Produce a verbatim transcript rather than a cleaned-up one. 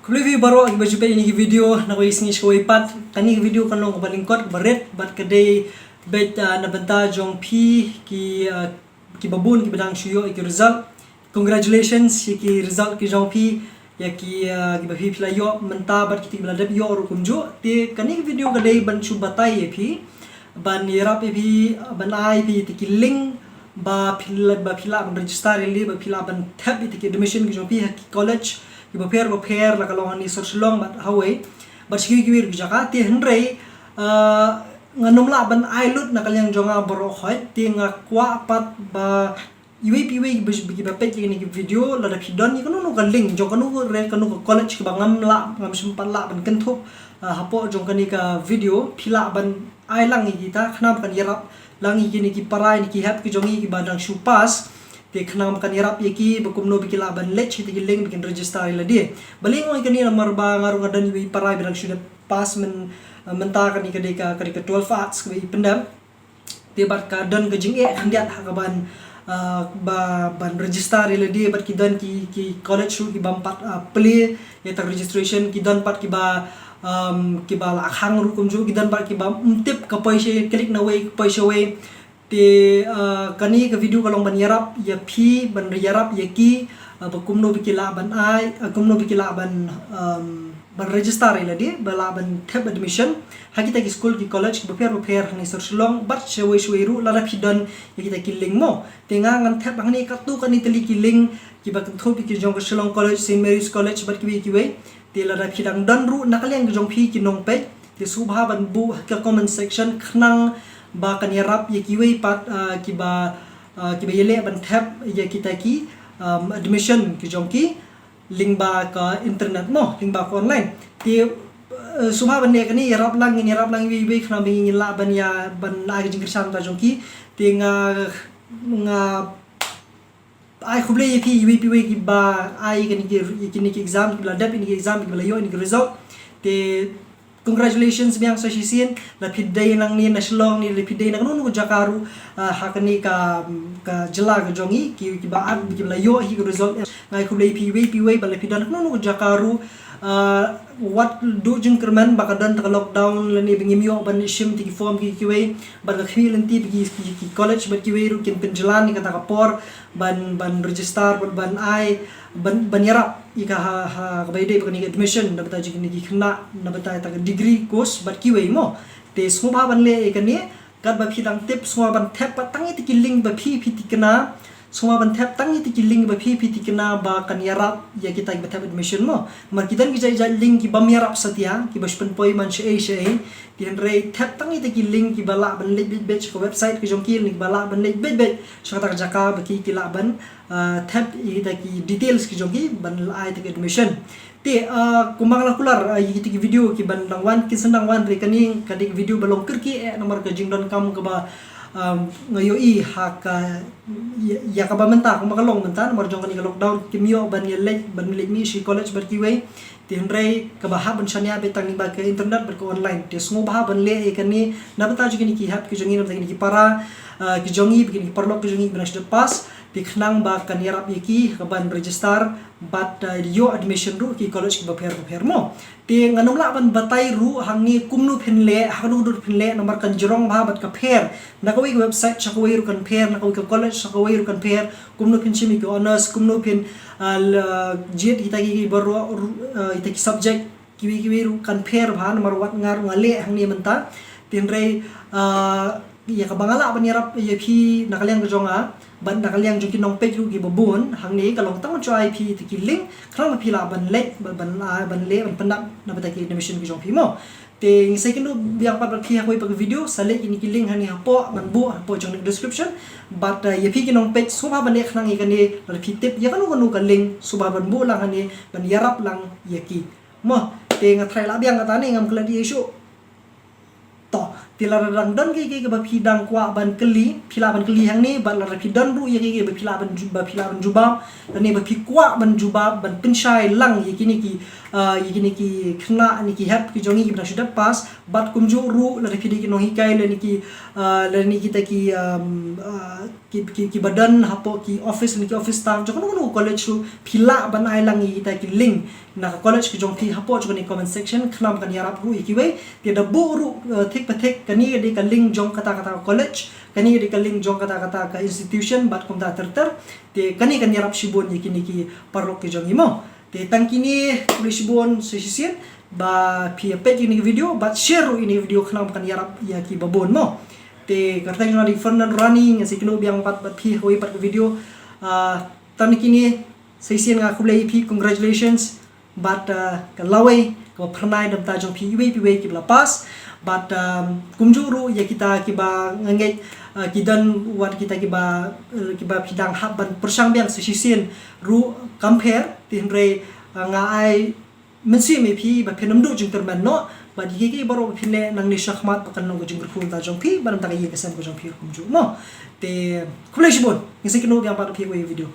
Khublei phi baroh kiba ju peit ïa kine ki video na kawei ka sngi sha kawei pat. Kane ka video kan long kaba lyngkot kaba rit bad ka dei beit, ah, na bynta jong phi ki, ah, kiba bun kiba dang shu ïoh ïa ki result. Congratulations ïa ki result ki jong phi, ïa ki, ah, kiba phi phi la ïoh mynta bad kita kiba la dep ïoh ruh kumjuh. Te kane ka video ka dei ban shu batai ïa phi, ban ïarap ïa phi, ban ai phi ïa ki link ba phi lah, ba phi lah ban register ïa lade, ba phi lah ban thep ïa ki admission ki jong phi ha ki college kiba pher ba pher, la ka long hangne sor Shillong bad hawei bad sha kiwei kiwei ki jaka. Te hynrei, ah, ngan ym lah ban ai lut na ka liang jong nga baroh khoit, te nga kwah pat ba iwei pa iwei ba, ba peit ïa kane ka video, lada phi don ïa kano kano ka link jong kano ka re-, kano ka college kaba ngam lah, ngam shym pat lah ban kynthup, ah, hapoh jong kane ka video, phi lah ban ai lang ïa kita, khnang ba kan ïarap lang ïa kine ki para, ïa ki hep ki jong ngi kiba dang shu pass. Te khnang ba kan ïarap ïa ki ba kumno ba ki lah ban leit sha kita ki link ba kin register ïa lade. Balei nga ong ïa kane, namar ba nga ruh nga don iwei i para ba dang shu dep pass myn, mynta, kane ka dei ka, ka dei ka twelve arts kaba i pyndep. Te bad ka don ka jingeh khyndiat ha kaban, ah, ba, ban register ïa lade, bad ki don ki, ki college ruh ki bym pat, ah, plie ïa ka registration, ki don pat kiba, um, kiba la khang ruh kumjuh, ki don pat kiba ym tip ka poi sha, click na wei ka poi sha wei. Te, ah, kane ka video ka long ban ïarap ïa phi, ban ïarap ïa ki, ah, ba kumno ba ki lah ban ai, ah, kumno ba ki lah ban, um, ban register ïa lade, ba lah ban thep admission ha kita ki skul ki college kiba pher ba pher hangne sor Shillong bad sha wei sha wei ruh, lada phi don ïa kita ki link mo. Te nga ngan thep hangne katto katne tylli ki link kiba kynthup ïa ki jong ka Shillong College, Saint Mary's College bad kiwei kiwei. Te lada phi dang don ruh na ka liang ka jong phi ki nongpeit, te sngewbha ban buh ha ka comment section khnang ba kan ïarap ïa kiwei pat, ah, kiba, ah, kiba ïaleh ban thep ïa kita ki, um, admission ki jong ki lyngba ka internet mo, lyngba ka online. Te, eh, sngewbha ban leh kane, ïarap lang, ngin ïarap lang iwei iwei khnang ba ngin lah ban ïa, ban ai ka jingkyrshan bad jong ki. Te nga, nga ai khublei ïa phi iwei pa iwei kiba ai kine ki, kine ki exam, kiba la dep kine ki exam, kiba la ïoh kine ki result. Te congratulations biang sa shisien. La phi dei nangne na Shillong ne, la phi dei na kano kano ka jaka ruh, ah, ha kane ka, ka jylla ka jong ngi, ki, kiba ap, kiba la ïoh hi ka result. Nga ai khublei ïa phi iwei pa iwei, bad la phi don na kano kano ka jaka ruh, ah, wat duh jingkyrmen ba ka don kata ka lockdown lane ba ngim ïoh ban shim kita ki form ki, kiwei, bad ka khmih lynti ba ki, ki, ki college bad kiwei ruh kin pynjlan ïa kata ka por ban, ban register, ban, ban ai, ban, ban ïarap ïa ka ha, ha kaba ïadei bad kane ka admission, na bynta jong kine ki khynnah, na bynta ïa ka degree course bad kiwei mo. Te sngewbha ban leh ïa kane, katba phi dang tip, sngewbha ban thep pat tang ïa kita ki link ba phi, phi tikna, sngewbha ban thep tang ïa kita ki link ba phi, phi tikna ba kan ïarap ïa kita kiba thep admission mo. Namar ki don ki jait jait link ki bym ïarap satia, kiba shu pynpoi man shaei shaei. Te hynrei thep tang ïa kita ki link kiba lah ban leit beit beit sha ka website ka jong ki, link ba lah ban leit beit beit sha kata ka jaka ba ki, ki lah ban, ah, thep ïa kita ki details ki jong ki ban ai ïa kita ki admission. Te, ah, kumba nga la kular, ah, ïa kita ki video kiban dang wan, kin sa dang wan, hynrei kane ka dei ka video ba long kyrkieh namar ka jingdonkam kaba, ah, nga ïohi ha ka, ïa, ïa kaba mynta, kumba ka long mynta, namar jong kane ka lockdown, kim ïoh ban ïaleit, ban leit mih sha college bad kiwei. Te hynrei kaba hap ban shaniah beit tang lyngba ka internet bad ka online. Te sngewbha ban leh ïa kane na bynta jong kine ki hep ki jong ngi, na bynta kine ki para, ah, ki jong ngi, kine ki paralok ki jong ngi kiba dang shu dep pass. Te khnang ba kan ïarap ïa ki ha kaban register bad, ah, ïoh admission ruh ki college kiba pher ba pher mo. Te ngan ym lah ban batai ruh hangne kumno phin leh, ha kano kano phin leh, namar kan jrong bha bad ka pher. Na kawei ka website sha kawei ruh kan pher, na kawei ka college sha kawei ruh kan pher. Kumno phin shim ïa ki honours, kumno phin, ah, la, jied kita ki, ki baroh, ah, kita ki subject kiwei kiwei ruh kan pher bha, namar wat nga ruh nga leh hangne mynta. Te hynrei, ah, ïa kaba nga lah ban ïarap ïa phi na ka liang ka jong nga bad na ka liang jong ki nongpeit ruh kiba bun hangne, ka long tang ban shu ai phi kita ki link, khnang ba phi lah ban leit, ban, ban, ah, ban leh, ban pyndap na bynta ki admission ki jong phi mo. Te ngi sa ïakynduh biang pat bad phi ha kawei pat ka video, sa leit kine ki link hangne hapoh, ngan buh hapoh jong ka description. Bad, ah, ïa phi ki nongpeit, sngewbha ban leh khnang ïa kane, lada phi tip ïa kano kano ka link, sngewbha ban buh lang hangne, ban ïarap lang ïa ki. Mo, te nga tharai lah biang kata ne, ngam klet ïa shuh. To, te lada dang don kiei kiei kiba phi dang kwah ban kylli, phi lah ban kylli hangne, bad lada phi don ruh ïa kiei kiei ba phi lah ban ju-, ba phi lah ban jubab, lane ba phi kwah ban jubab, ban pynshai lang ïa kine ki, uh, ïa kine ki khynnah ne ki hep ki jong ngi kiba dang shu dep pass, bad kumjuh ruh lada phi dei ki nonghikai lane ki, uh, lane kita ki, um, uh, ki, ki, kiba don hapoh ki office ne ki office staff jong kano kano ka college ruh, phi lah ban ai lang ïa kita ki link na ka college ka jong phi hapoh jong kane ka comment section, khnang ba kan ïarap ruh ïa kiwei. Te da buh ruh, uh, thik pa thik, kane ka dei ka link jong kata kata ka college, kane ka dei ka link jong kata kata ka institution bad kumta ter ter. Te kane kan ïarap shibun ïa kine ki paralok ki jong ngi mo. Te tang kine, khublei shibun sa shisien ba phi ïa peit ïa kane ka video bad share ruh ïa kane ka video khnang ba kan ïarap ïa kiba bun mo. Te ka kyrteng jong nga dei Fernand Rani, nga sa ïakynduh biang pat bad phi ha kawei pat ka video. Ah, tang kine, sa shisien nga khublei ïa phi, congratulations. Bad, ah, ka lawei kaba phyrnai na ka bynta jong phi iwei pa iwei kiba la pass. Bad, um, kumjuh ruh ïa kita kiba nga ngeit, ah, ki don wat kita kiba, eh, kiba phi dang hap ban pyrshang biang sa shisien ruh, compare, te hynrei, ah, nga ai mynsiem ïa phi ba phin ym duh jingkyrmen noh. Bad ïa kiei kiei baroh ba phin leh nangne shakhmat ba kan long ka jingkyrkhu na ka bynta jong phi bad na ka bynta ka ïing ka sem ka jong phi ruh kumjuh mo. Te khublei shibun, ngin sa ïakynduh biang pat ha kawei ka video.